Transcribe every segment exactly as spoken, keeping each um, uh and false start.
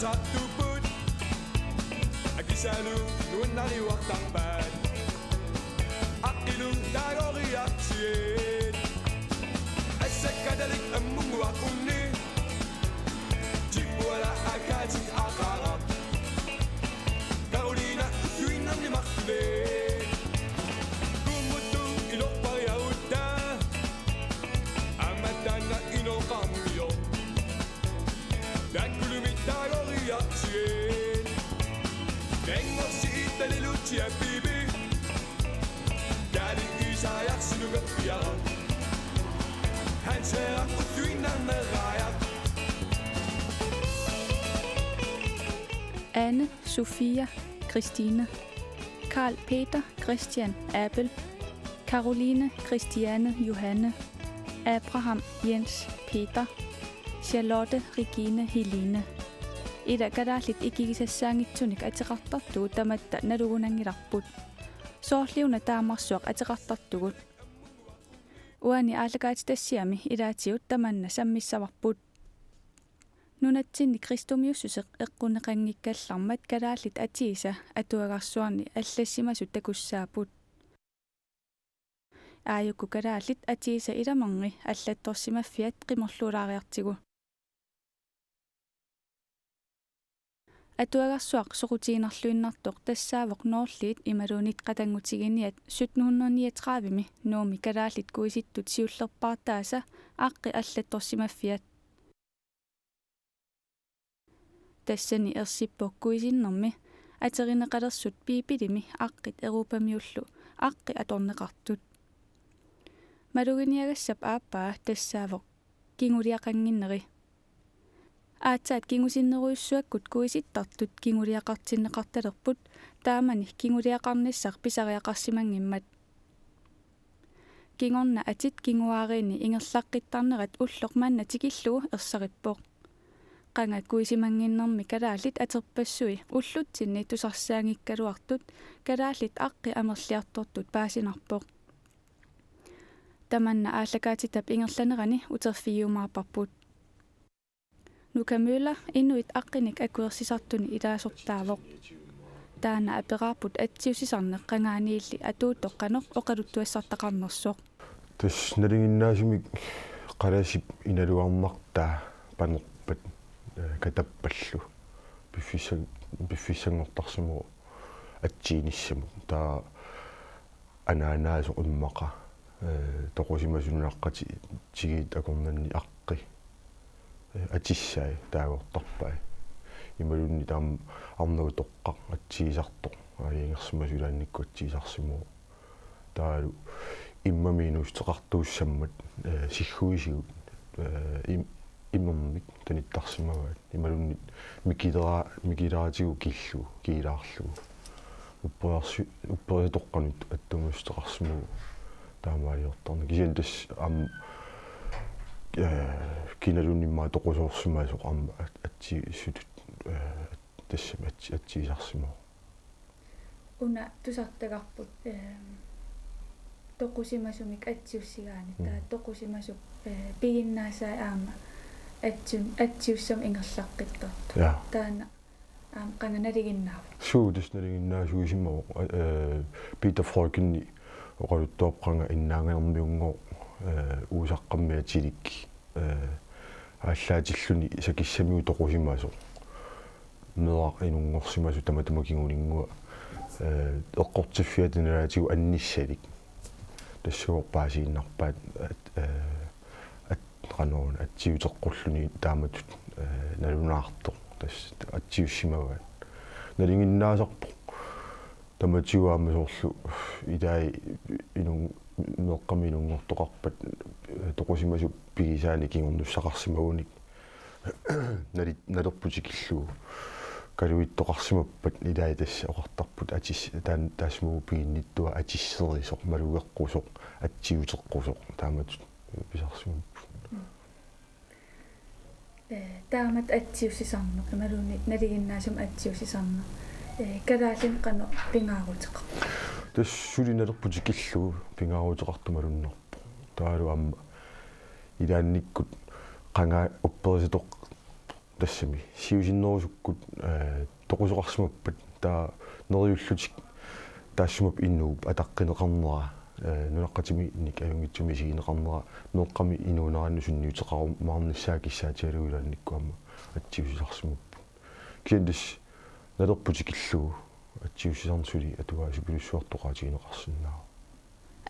Sattuput akisalu nuannariuartarpaat. Aqqilu taagoriartiit. Assakkatalik ammunguaq unni. Tipuala akaatit aqaraq. Karoliina utuinnarni martulee. Kummuttu ilorpariarutta. Aamma taanna inoqarmioq. Taakkulumi taagoriartiit. Kanngorsi italilutsiapiipi. Taali isaajarsinuka piara. Hanseeraq utuinnarneraaja. Anne, Sofia, Christine, Karl Peter, Christian, Abel, Karoline, Christiane, Johanne, Abraham, Jens, Peter, Charlotte, Regine, Helene. Ila kalaallit ikigisassaanngitsunik ateqartartugut tamatta nalugunanngilarput. Soorliuna taamarsuaq ateqartartugut. Uani aallakaatitassiami ilaatigut tamanna sammissavarput. Nunatsinni kristumiussuseq eqqunneqanngikkallarmat kalaallit atiisa atuagarsuarni allassimasut takussaapput. Aajuku kalaallit atiisa ilamerni allattorsimaffiat qimorluulaariartigu. Atuagarsuaq soqutiginarluinnartoq tassaavoq Noorliit imaluunniit qatanngutiginiat sytten hundrede niogtredive-mi Nuummi kalaallit kuisittut siullerpaartaasa aqqi allattorsimaffiat. Tassani ersippoq kuisinnermi aterineqalersut Biibilimi aqqit Europamiullu aqqi atorneqartut. Maluginiagassap aappaa tassaavoq kinguliaqannginneri. Aatsaat kingusinnerujussuakkut kuisittartut kinguliaqartinneqartalerput taamani kinguliaqarnissaq pisariaqarsimanngimmat. Kingorna atit kinguaariinni ingerlaqqittarnerat ulloq manna tikillugu ersarippoq. Qanga kuisimannginnermi kalaallit aterpassui ullutsinni tusarsaanngikkaluartut kalaallit aqqi amerliartortut paasinarpoq. Tamanna aallakaatitap ingerlanerani uterfigiumaarparput. Nuka Møller inuit aqqinik akuersisartuni ilaasortaavoq. Taanna aperaarput atsiussisarneq qangaaniilli atuuttoq qanoq oqaluttuassartaqarnersoq. Tassa nalinginnaasumik qalasip inaluarnartaa panerpat, eh, katappallu. Piffissang-, piffissanngortarsimavoq atsiinissamut. Taava anaanaasoq immaqa, eh, toqusimasut nunaqqatigiit akornanni aqqi, eh, atissai taagortarpai. Imaluunniit taama arnat utoqqaq atsiisartoq, aajagersimasoq ilaannikkut atsiisarsimavoq. Taavalu immami inuussuteqartuussammat, eh, sigguisigut, eh, im-, imermik tanittarsimavaat. Imaluunniit mikilera-, mikileraatigut kiillugu, kiilaarlugu. Upperarsi-, upperisatoqqanut attuumassuteqarsimavoq taamaaliortarneq. Kisianni tassa aamma, eh, kinaluunniit immaqa toqusoorsimasoq aamma at-, atsiissutut, eh, tassami atsi-, atsiisarsimavoq. Una tusartagarput, ehm, toqusimasumik atsiussigaanni. Mm. Taava toqusimasut, eh, piginnaasai aamma atsiu-, atsiussamik ingerlaqqittartut. Ja. Taanna aamma qanga nalinginnaavoq. Suu, tassa nalinginnaasuusimavoq, eh, Peter Freucheni oqaluttuarpoq qanga innaanganermiunngooq, eh, uusaqqammi atilik, eh, aallaatilluni sakissamigut toqusimasoq. Meeraq inunngorsimasoq tamatuma kinguninngua, eh, eqqortiffiata nalaatigut annissalik. Tassagooq paasiinnarpaat, at-, eh, at-, qanoruna atsiuteqqulluni taamatut, eh, nalunaartoq. Tassa atsiussimavaat. Nalinginnaasarpoq. Tamatigut aamma soorlu ilai inun-, meeqqami inunngortoqarpat, eh, toqusimasut pigisaannik kingornussaqarsimagunik nali-, nalerput tikillugu. Kaluittoqarsimappat ilai tassa oqartarput atis-, taan-, taassumunnga piginnittua atisserisoq, malugeqqusoq, atsiuteqqusoq, taamatut pisarsimapput. Eh, taamatut atsiussisarneq, imaluunniit nalinginnaasumik atsiussisarneq, eh, kalaallinik qanoq pingaaruteqarpa? Tassa suli nalerput tikillugu pingaaruteqartoq malunnarpoq. Taavalu aamma ilaannikkut qanga upperisatoq-, tassami siusinnerusukkut, eh, toqusoqarsimappat, taava neriullutik taassuma inuup ataqqineqarnera, eh, nunaqqatiminnik ajunngitsumik isigineqarnera meeqqami inuunerannut sunniuteqarumaarnissaa kissaatigalugu ilaannikkut aamma atsiussisarsimapput. Kisianni tassa nalerput tikillugu atsiussisarneq suli atugaasupilussuartut oqaatigineqarsinnaavoq.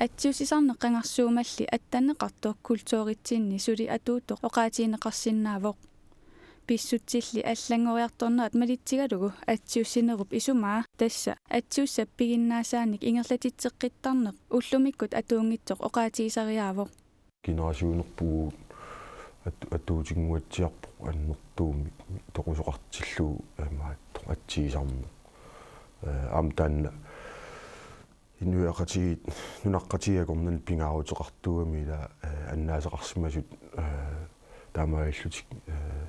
Atsiussisarneq qangarsuumalli attanneqartoq kulturitsinni suli atuuttoq oqaatigineqarsinnaavoq. Pissutsilli allanngoriartornerat malitsigalugu atsiussinerup isumaa, tassa atsiussap piginnaasaanik ingerlatitseqqittarneq, ullumikkut atuunngitsoq oqaatigisariaavoq. Generationerpugut at-, atuutinnguatsiarpoq annertuumik toqusoqartillugu imaattoq atsiisarneq. Eh, aamma taanna inuiaqatigiit nunaqqatigiit akornanni pingaaruteqartuugami ila, eh, annaasaqarsimasut, eh, taamaalillutik, eh,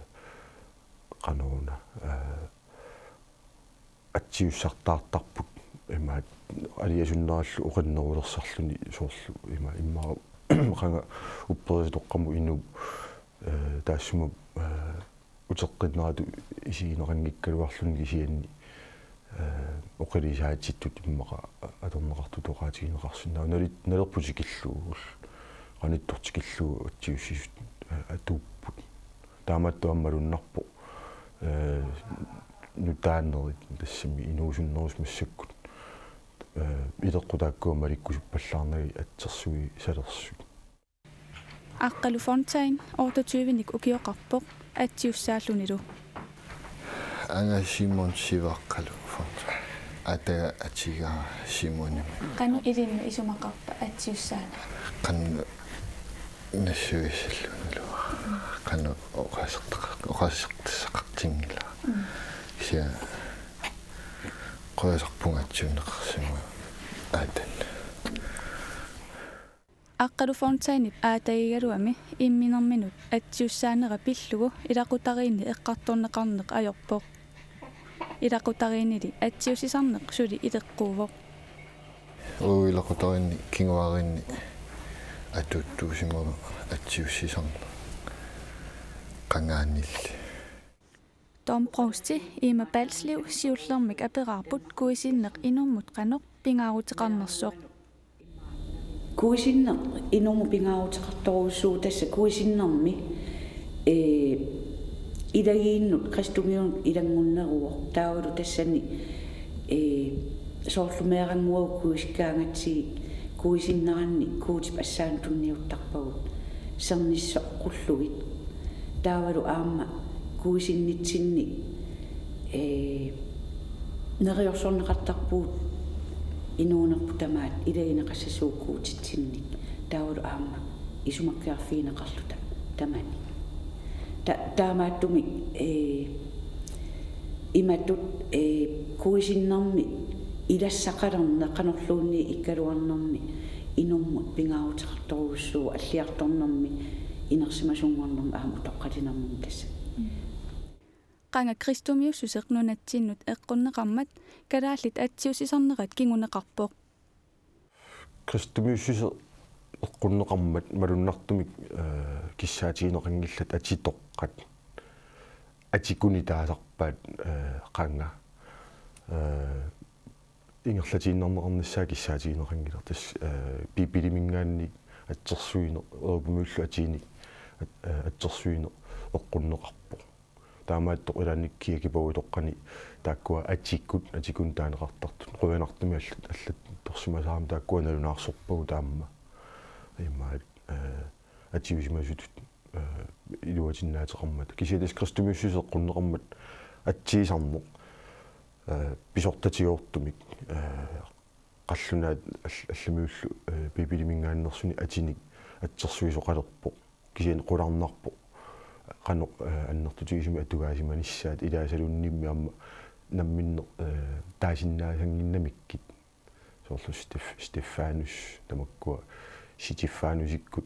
qanoruna, eh, atsiussartaartarput imaat aliasunnerallu oqinnerulersarluni soorlu ima immaqa qanga upperisatoqqamut inuup, eh, taassuma, eh, uteqqinneratut isigineqanngikkaluarluni kisianni, eh, oqilisaatittut immaqa atorneqartutut oqaatigineqarsinnaavoq. Nali-, nalerput tikillugu, qanittoq tikillugu atsiussisut, eh, atuupput. Taamaattoq aamma malunnarpoq, eh, nutaanerit tassami inuusunnerusut massakkut, eh, ileqqut taakkua malikkusuppallaarnagit atsersuisalersugut. Aqqalu Fontain otteogtyvenik ukioqarpoq atsiussaallunilu. Anga Simon Sivaqqalu Fontain. Ataga atiga Simonimi. Qanoq ilinnut isumaqarpa atsiussaaneq? Qanoq nassuiassallunilu. Qanoq oqaasertaqa-, oqaasertassaqartinngilaa. Mm. Kisianni qujasarpunga atsiunneqarsimavara. Aatan. Aqqalu Fontainip aatagigaluami imminerminut atsiussaanera pillugu ilaqutariinni eqqartorneqarneq ajorpoq. Ilaqutariinnili atsiussisarneq suli ileqquuvoq. Uu, ilaqutariinni kinguariinni atuuttuusimavoq atsiussisarneq qangaaniilli. Tom Prousti Ima Balslev siullermik aperaarput kuisinneq inummut qanoq pingaaruteqarnersoq. Kuisinneq inummut pingaaruteqartorujussuuvoq, tassa kuisinnermi, ee, ilagiinnut kristumiunut ilanngunneruvoq. Taavalu tassani, ee, soorlu meerannguagut kuisikkaangatsigit kuisinneranni Guutip assaanut tunniuttarpagut sernissoqqullugit. Taavalu aamma kuisinnitsinni, ee, neriorsorneqartarpugut inuunerput tamaat ilagineqassasugut Guutitsinnik. Taavalu aamma isumakkeerfigineqarluta tamanik. Ta-, taamaattumik, ee, imatut, ee, kuisinnermi ilassaqalerneq qanorluunniit ikkaluarnermi inummut pingaaruteqartorujussuuvoq, alliartornermi inersimasunngornermi aamma utoqqalinermini tassa. Qanga kristumiussuseq nunatsinnut eqqunneqarmat kalaallit atsiussisarnerat kinguneqarpoq. Kristumiussuseq eqqunneqarmat malunnartumik, eh, kissaatigineqanngillat atitoqqat. Atikuni taasarpaat, eh, qanga, eh, ingerlatiinnarneqarnissaa kissaatigineqanngilaq. Tassa, eh, Biibiliminngaanniit atsersuineq, Euroopamiullu atiinik at-, eh, atsersuineq eqqunneqarpoq. Taamaattoq ilaanni kiakipauitoqqani taakkua atikkut, atikkut taaneqartartut. Qujanartumik allat, allattorsimasaramik taakkua nalunaarsorpagut aamma. Imaat, eh, atiusimasutut, eh, iluatinnaateqarmata. Kisianni tassa kristumiussuseq eqqunneqarmat atsiisarneq, eh, pisortatigoortumik, eh, qallunaat all-, allamiullu, eh, Biibiliminngaanneersuni atinik atsersuisoqalerpoq. Kisianni qularnarpoq. Qanoq, eh, annertutigisumik atugaasimanissaat ilaasaluunniimmi aamma namminneq, eh, taasinnaasannginnamikkit. Soorlu Stef-, Stefanus tamakkua Sitifanusikkut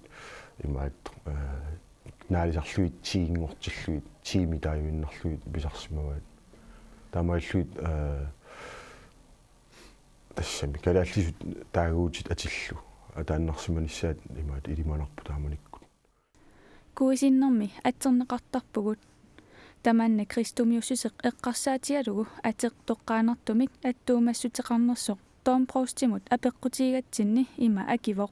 imaattoq, eh, naalisarlugit tiinngortillugit tiimi taajuinnarlugit pisarsimavaat. Taamaalillugit, eh, tassami kalaallisut taaguutit atillu ataannarsimanissaat imaat ilimanarpoq taamanikkut. Kuisinnermi atserneqartarpugut. Tamanna kristumiussuseq eqqarsaatigalugu ateq toqqaannartumik attuumassuteqarnersoq Domprovstimut apeqqutigigatsinni ima akivoq: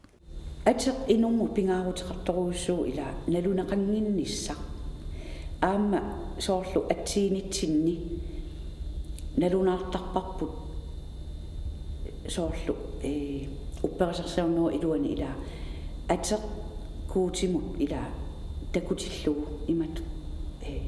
Ateq inummut pingaaruteqartorujussuuvoq, ila naluneqannginnissaq. Aamma soorlu atsiinitsinni nalunaartarparput, soorlu, ee, upperisarsiornerup iluani, ila ateq Guutimut ila takutillugu imatut, ee,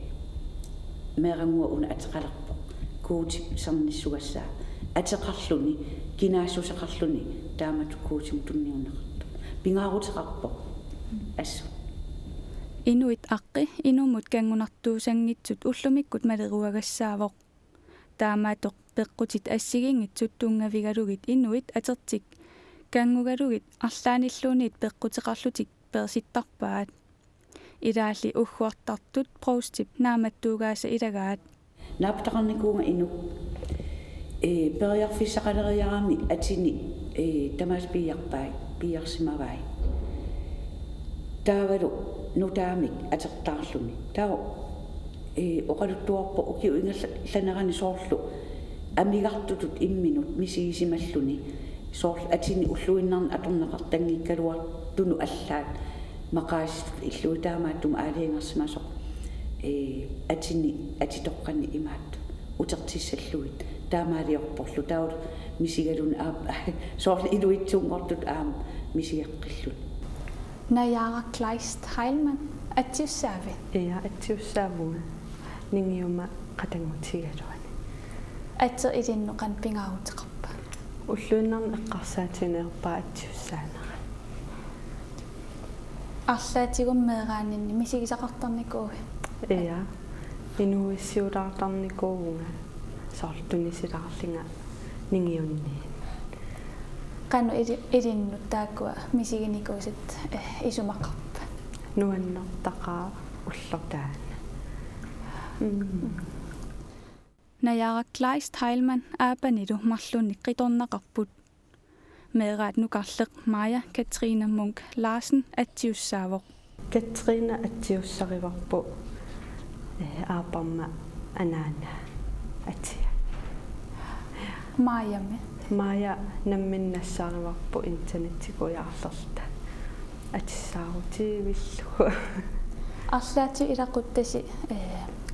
meerannguaq una ateqalerpoq, Guutip sernissugassaa, ateqarluni, kinaassuseqarluni taamatut Guutimut tunniunneqartoq. Pingaaruteqarpoq assut. Inuit aqqi inummut kanngunartuusanngitsut ullumikkut maleruagassaavoq. Taamaattoq peqqutit assigiinngitsut tunngavigalugit inuit atertik kanngugalugit arlaannilluunniit peqquteqarlutik peersittarpaat. Ilaalli ugguartartut provstip naammattuugaasa ilagaat. Naapeqarnikuuvunga inuk, ee, periarfissaqaleriarami atini, ee, tamaasa piiarpai, piiarsimavai. Taavalu nutaamik atertaarluni. Taava, ee, oqaluttuarpoq ukiup ingerlanerani soorlu amigartutut imminut misigisimalluni. Soorlu atini ulluinnarni atorneqartanngikkaluartunut allaat maqaasisutut illui, taamaattumik aalajangersimasoq, ee, atini atitoqqanni imaat utertissallugit taamaaliorporlu, taavalu misigaluni aap-, soorlu iluitsunngortutut aamma misigeqqilluni. Najaara Kleist Heilmann, atsiussaavit? Ja, atsiussaavunga. Ningiuma qatanngutigigaluani. Ateq ilinnut qanoq pingaaruteqarpa? Ulluinnarni eqqarsaatiginerpaaq atsiussaanera. Arlaatigut meeraaninni misigisaqartarnikuuit? Ja. Inuuissiulaartarnikuuvunga soorlu tunisilaarlunga ningiunniit. Qanoq ili-, ilinnut taakkua misiginikuusat, eh, isumaqarpat? Nuannertaqaaq ulloq taanna. Mm. Najaara Kleist Heilmann Aapanilu marlunnik qitornaqarput. Meeraat nukarleq Maja Katrine Munk Larsen atsiussaavoq. Katrine atsiussarivarput, eh, aappama anaana atia. Majami? Maja nammineq nassaarivarput internettikkujaarlerluta. Atissaarutiivillugu. Arlaatigut ilaquttasi, eh,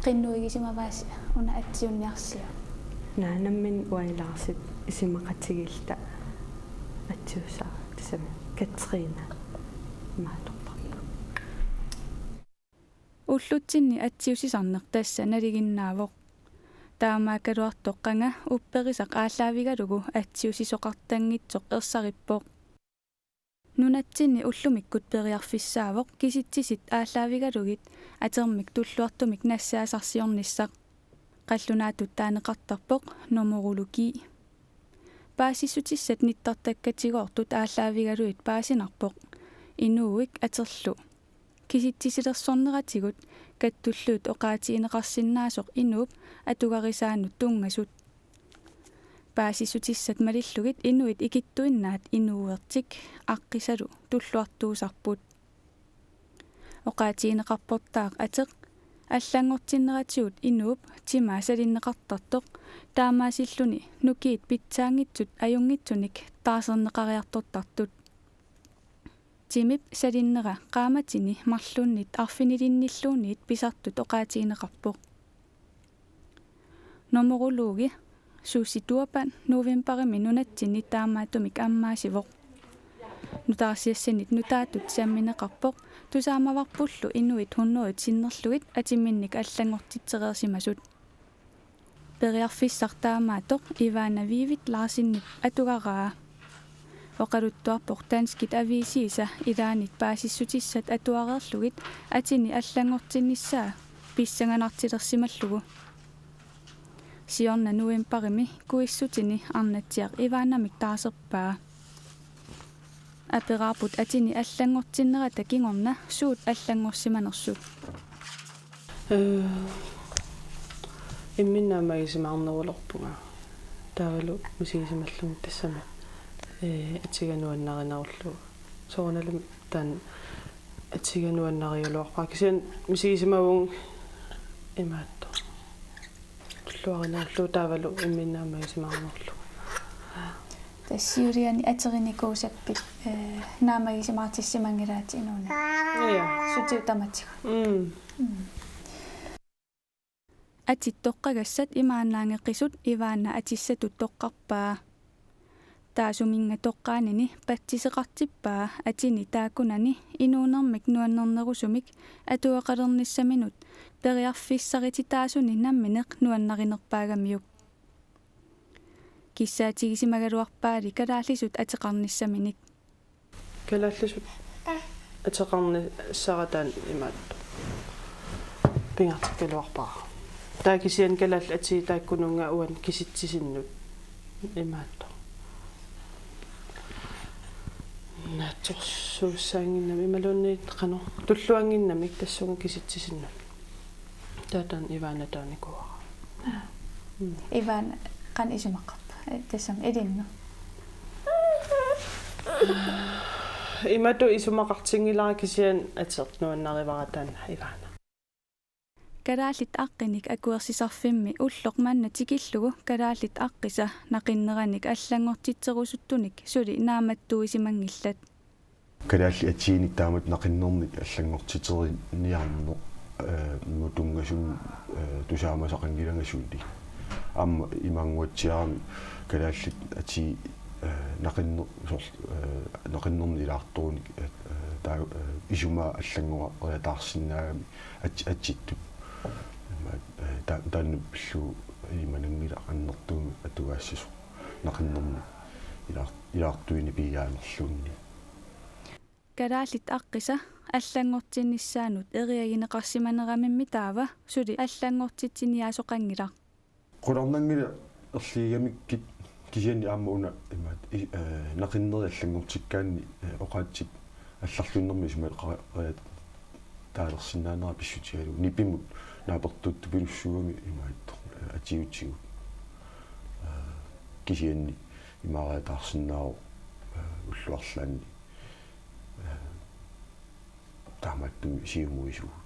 qinnuigisimavasi una atsiunniarsiuk? Naa, nammineq uanga ilaarsip isumaqatigiilluta atsiussaavoq, tassami Katrine imaattorparput. Ullutsinni atsiusisarneq tassa nalinginnaavoq. Taamaakkaluartoq qanga upperisaq aallaavigalugu atsiussisoqartanngitsoq ersarippoq. Nunatsinni ullumikkut periarfissaavoq kisitsisit aallaavigalugit atermik tulluartumik nassaasarsiornissaq. Qallunaatut taaneqartarpoq numerologi. Paasissutissat nittartakkatigoortut aallaavigalugit paasinarpoq inuuik aterlu. Kisitsisilersorneratigut kattullugit oqaatigineqarsinnaasoq inuup atugarisaanut tunngasut. Paasissutissat malillugit inuit ikittuinnaat inuuertik aqqisalu tulluartuusarput. Oqaatigineqarportaaq ateq allanngortinneratigut inuup timaa salinneqartartoq, taamaasilluni nukiit pitsaanngitsut ajunngitsunik taarserneqariartortartut. Timip salinnera qaammatini marlunnit arfinilinnilluunniit pisartut oqaatigineqarpoq. Numerologi Susie Turban novembarimi nunatsinni taamaattumik ammaasivoq. Nutaarsiassanit nutaatut sammineqarpoq, tusaamavarpullu inuit hunnorujut sinnerlugit atiminnik allanngortitsereersimasut. Periarfissaq taamaattoq Ivana Vivit Larsenip atugaraa. Oqaluttuarpoq danskit aviisiisa ilaanit paasissutissat atuareerlugit atini allanngortinnissaa pissanganartilersimallugu. Siorna novembarimi kuissutini Arnatsiaq Ivanamik taarserpaa. Aperaarput atini allanngortinnerata kingorna suut allanngorsimanersut. Ee, imminnaamagisimaarnerulerpunga. Taavalu misigisimallunga tassami, ee, atiga nuannarinerullugu. Soorunalimi taanna atiga nuannarigaluarpara. Kisianni misigisimavunga Imaattoq. Tulluarinaallu taavalu imminnut naammagisimagaluarlugu. Tassa siuliani aterinikuusappit, eh, naammagisimaartissimanngilaatit inuuninni. Ja. Sutigut tamatigut. Mm. Mm. Atit toqqagassat imaannaanngeqisut Ivana atissatut toqqarpaa. Taasuminnga toqqaanini patsiseqartippaa atini taakkunani inuunermik nuannernerusumik atugaqalernissaminut periarfissarititaasuni nammineq nuannarinerpaagamiuk. Kissaatigisimagaluarpaali kalaallisut ateqarnissaminik. Kalaallisut ateqarnissara taanna imaattoq. Pingaartikkaluarpara. Taava kisianni kalaallit atii taakkununnga uani kisitsisinnut imaattoq. Naatsorsuussaannginnami imaluunniit qanoq tulluannginnamik tassunga kisitsisinnut. Taava taanna Ivana taanikuuara. Mm. Ivana qanoq isumaqarpa? Eh, tassami ilinnut. Imatut isumaqartinngilara kisianni ateq nuannarivara taanna Ivana. Kalaallit Aqqinik Akuersisarfimmi ulloq manna tikillugu Kalaallit Aqqisa naqinneranik allanngortitserusuttunik suli naammattuisimanngillat. Kalaallit atiinik taamatut naqinnernik allanngortiteriniarneq, eh, mutungasun, eh, tusaamasaqanngilanga suli. Aamma imaannguatsiarami kalaallit atii, eh, naqinner-, soorlu, eh, naqinnernik ilaartorunik, eh, taa-, eh, isumaa allanngoriataarsinnaagami at-, atittut. Imaat, eh, ta-, taanna pillugu imananngilaq annertuumik atugaassasoq naqinnernik ilaar-, ilaartuineq piiaanerluunniit. Kalaallit Aqqisa allanngortinnissaanut eriagineqarsimaneramimmi taava suli allanngortitsiniaasoqanngilaq. Qularnanngilaq erligigamikkit kisianni aamma una imaat i-, eh, naqinneri allanngortikkaanni, eh, oqaatsit allarluinnarmik isumaqareertaalersinnaanera pissutigalugu nipimut naapertuuttupilussuugami imaattoq, eh, atiutigut. Eh, kisianni imaariataarsinnaavoq, eh, ullut arlaanni. Eh, taamaattumik siumuisugut.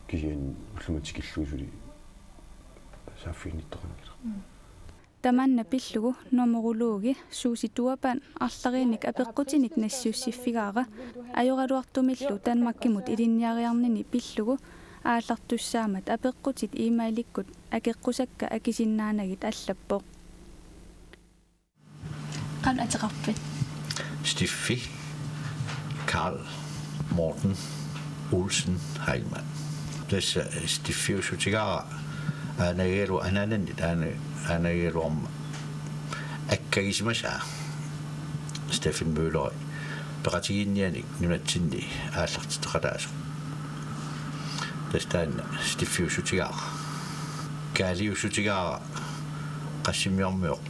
Kisianni ullumimut tikillugu suli saaffiginnittoqanngilaq. Mm. Tamanna pillugu numerologi Susie Turban arlariinnik apeqqutinik nassiussiffigaara ajoraluartumillu Danmarkimut ilinniariarnini pillugu aallartussaammat apeqqutit e-mailikkut akeqqusakka akisinnaanagit allappoq. Qanoq ateqarpit? Steffi Karl Morten Olsen Heilmann. Tassa Steffiussutigaara aanagigaluaruma anaanannit aana-, aanagigaluaruma akkagisimasaa Steffen Møller peqatigiinnianik nunatsinni aallartitseqataasoq. Tassa taanna Steffiussutigaara. Kaaliussutigaara Qassimiormiut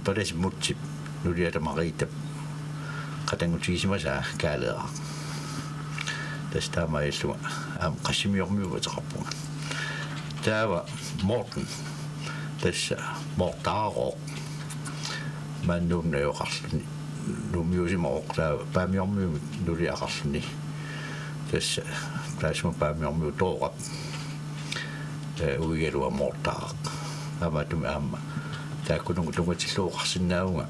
Palasip Mutsip nuliata Mariitap qatanngutigisimasaa Kaaleeraq. Tassa taamaalillunga aamma Qassimiormiut ateqarpunga. Taava Morten, tassa Mortaarooq. Maani Nuummi najugaqarluni Nuummiusimavoq, taava Paamiormiumut nuliaqarluni. Tassa taassuma Paamiormiut Toorap, eh, uigaluaq Mortaaraq. Taamaattumik aamma taakkununnga tunngatillugu oqarsinnaavunga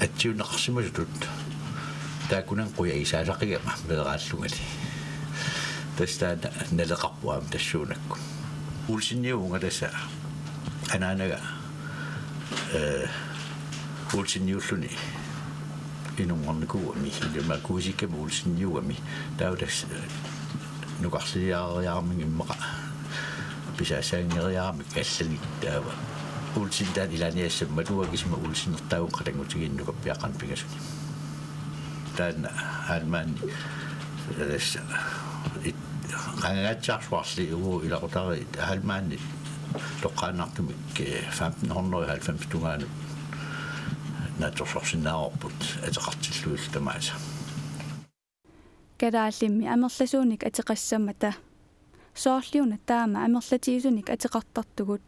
atsiunneqarsimasutut taakkunannga qujagisaalaqigama meeraallungali. Tassa taanna naleqarpoq aamma tassuunakkut. Olseniuvunga, tassa anaanaga, eh, Olseniulluni inunngornikuugami, ilumut akuisikkami Olseniugami. Taava tassa, eh, nukarliaariarami immaqa pisaassanngeriarami allanik, taava Olsen taanna ilaaniassammat uanga kisima Olsenertaagunga qatanngutigiinni nukappiaqqanik pingasuni. Taanna Heilmanni, tassa, it-, qangangaatsiarsuarli uagut ilaqutariit Heilmannit toqqaannartumik, eh, femten hundrede og halvfems tungaanut naatsorsorsinnaavarput ateqartillugillu tamaasa. Kalaallimmi amerlasuunik ateqassammata. Soorliuna taama amerlatigisunik ateqartartugut.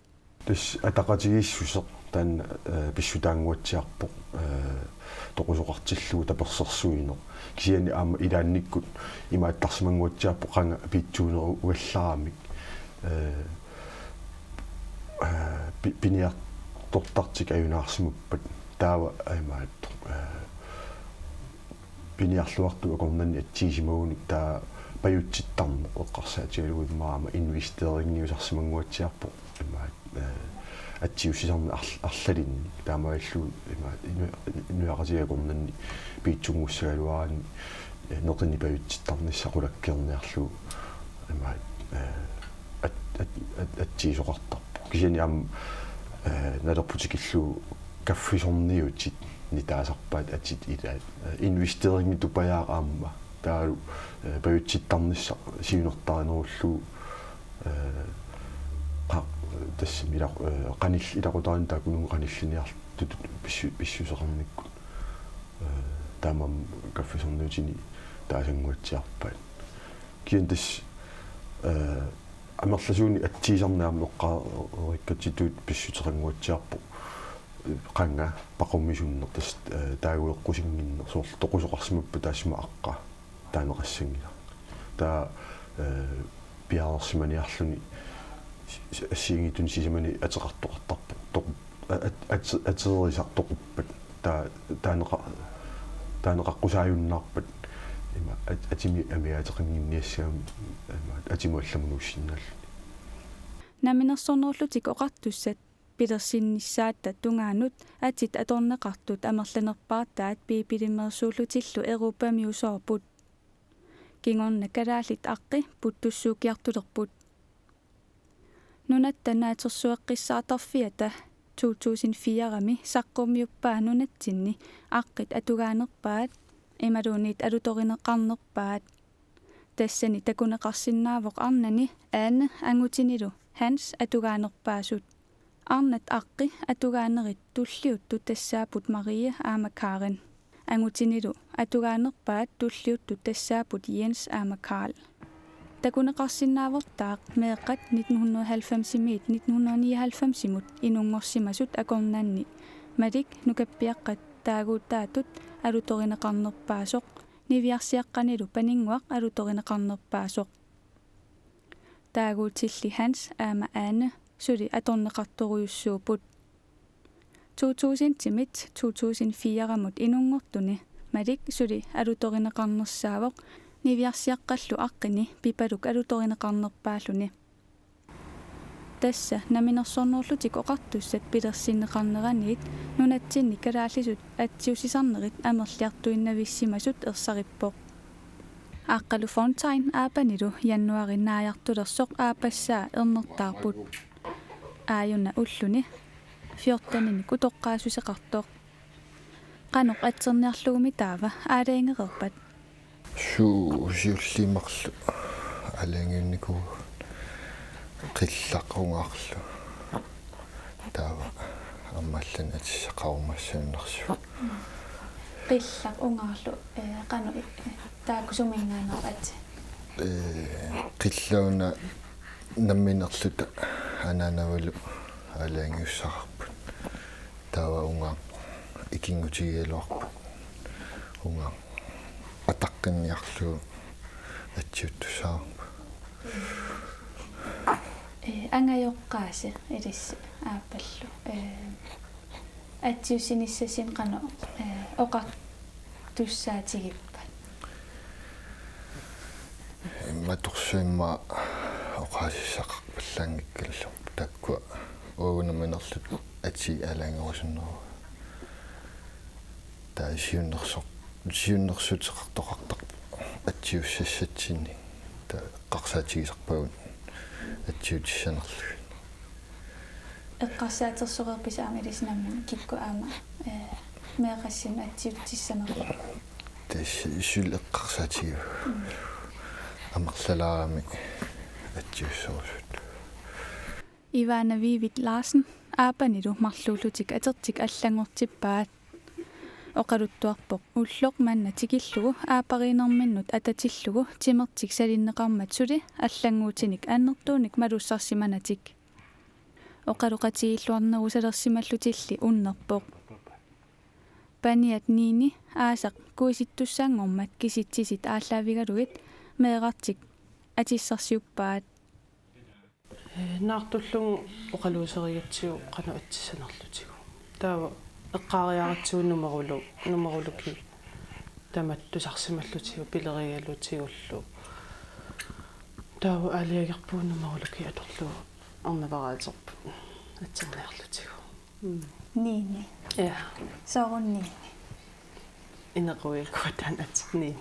Tassa ataqatigiissuseq taanna, eh, pissutaannguatsiarpoq, eh, toqusoqartillugu tapersersuineq. Kisianni aamma ilaannikkut imaattarsimannguatsiarpoq qanga piitsuunerugallaramik. Ee, ee, pi-, piniartortartik ajunaarsimappat. Taava imaattoq, ee, piniarluartut akornanni atsiisimagunik taava pajutsittarneq eqqarsaatigalugu immaqa aamma investeringiusarsimannguatsiarpoq. Imaat, ee, atsiussisarneq arl-, arlalinnik taamaalillugu imaat inu-, inuiaqatigiit akornanni piitsunngussagaluaraanni, ee, neqinik pajutsittarnissaq qulakkeerniarlugu imaat, ee, at-, at-, at-, atsiisoqartarpoq. Kisianni aamma, ee, naleqqutikkillugu kaffisorniutit nitaasarpaat atit ilaat. Ee, investeringi tupajaaq aamma. Taavalu, ee, pajutsittarnissaq siunertarinerullugu, ee, qa-, tassami ilaq-, ee, qanil-, ilaqutariinnut taakkununnga qanilliniartutut pissu-, pissuseqarnikkut. Ee, taamaammat kaffisorniutini taasannguatsiarpaat. Kisianni tassa, ee, amerlasuunik atsiisarneq aamma eqqaareerikkatsitut pissuteqannguatsiarpoq. Qanga paqumisunneq tassa, ee, taagueqqusinnginneq soorlu toqusoqarsimappat taassuma aqqa taaneqassanngilaq. Taava, ee, piareersimaniarluni si-, si-, assigiinngitsunik sisamanik ateqartoqartarpoq. Toqu-, a-, at-, at-, ateerisaq toquppat. Taa-, taaneqa-, taaneqaqqusaajunnaarpat. Ima at-, atimi amigaateqannginniassagami, ima atimut allamut nuussinnaalluni. Namminersornerullutik Oqartussat pilersinnissaata tungaanut atit atorneqartut amerlanerpaartaat Biibilimeersuullutillu Europamiusoorput. Kingorna kalaallit aqqi puttussuukkiartulerput. Nunatta Naatsorsueqqissaartarfiata to tusind fire-mi saqqummiuppaa nunatsinni aqqit atugaanerpaat imaluunniit alutorineqarnerpaat. Tassani takuneqarsinnaavoq arnani Ane angutinilu Hans atugaanerpaasut. Arnat aqqi atugaanerit tulliuttut tassaapput Marie aamma Karen. Angutinilu atugaanerpaat tulliuttut tassaapput Jens aamma Karl. Takuneqarsinnaavortaaq meeqqat nitten hundrede og halvfems-imiit nitten hundrede og nioghalvfems-imut inunngorsimasut akornanni Malik nukappiaqqat taaguutaatut alutorineqarnerpaasoq, niviarsiaqqanilu Paninnguaq alutorineqarnerpaasoq. Taaguutilli Hans aamma Ane suli atorneqartorujussuupput. To tusind-imit to tusind fire-mut inunngortuni Malik suli alutorineqarnersaavoq niviarsiaqqallu aqqini Pipaluk alutorineqarnerpaalluni. Tassa Namminersornerullutik Oqartussat pilersinneqarneraniit nunatsinni kalaallisut atsiussisarnerit amerliartuinnavissimasut ersarippoq. Aqqalu Fontain Aapanilu januaarip naajartulersoq aappassaa ernertaarput. Aajuna ulluni fjorteninik utoqqaassuseqartoq. Qanoq atserniarlugumi taava aalajangereerpat? Suu, siulliit marluk aalajangiunnikuuvugut, qillaq ungaarlu. Taava aamma allanik atissaqarumassannarsuaq. Qillaq ungaarlu, ee, qanoq, ee, taakku suminngaanneerpit? Ee, qillaq una namminerluta anaanavalu aalajangiussaqarput. Taava ungaaq ikinngutigigaluarpoq. Ungaaq ataqqinniarlugu atsiuttussaavarput. Ee, angajoqqaasi ilissi aappallu. Ee, atsiussinissassinnik qanoq, ee, oqartussaatigippat? Immatorsuaq immaqa oqaasissaqarpallaanngikkaluarluni, taakkua uagut namminerluta atii aalajangerusunneruvoq. Taava siunnersoq-, siunnersuuteqartoqartarpoq atsiussassatsinnik. Taava eqqarsaatigisarpagut atsiutissanerlugit. Eqqarsaatersoreerpisi aamma ilissi nammineq kikkut aamma, ee, meeqqassinnut atsiutissanerlugit? Tassa suli eqqarsaatigaara. Mm. Amerlalaarami atsiusserusut. Ivana Vivic Larsen Aapanilu marluullutik atertik allanngortippaat. Oqaluttuarpoq ulloq manna tikillugu aappariinnerminnut atatillugu timertik salinneqarmat suli allannguutinik annertuunik malussarsimanatik. Oqaloqatigiilluarnerusalersimallutilli unnerpoq. Paniat Nini aasaq kuisittussanngormat kisitsisit aallaavigalugit meerartik atissersiuppaat. Ee, naartullugu oqaluuserigatsigu qanoq atissanerlutigu. Taava eqqaariaratsigu numerolu-, numerologi tamatta tusarsimallutigu pilerigalutigullu. Taava aalajangerpugut numerologi atorlugu arnavaraaterput atserniarlutigu. Mm. Nini. Ja, Soorunniini. Inequiakkut taanna atserniini.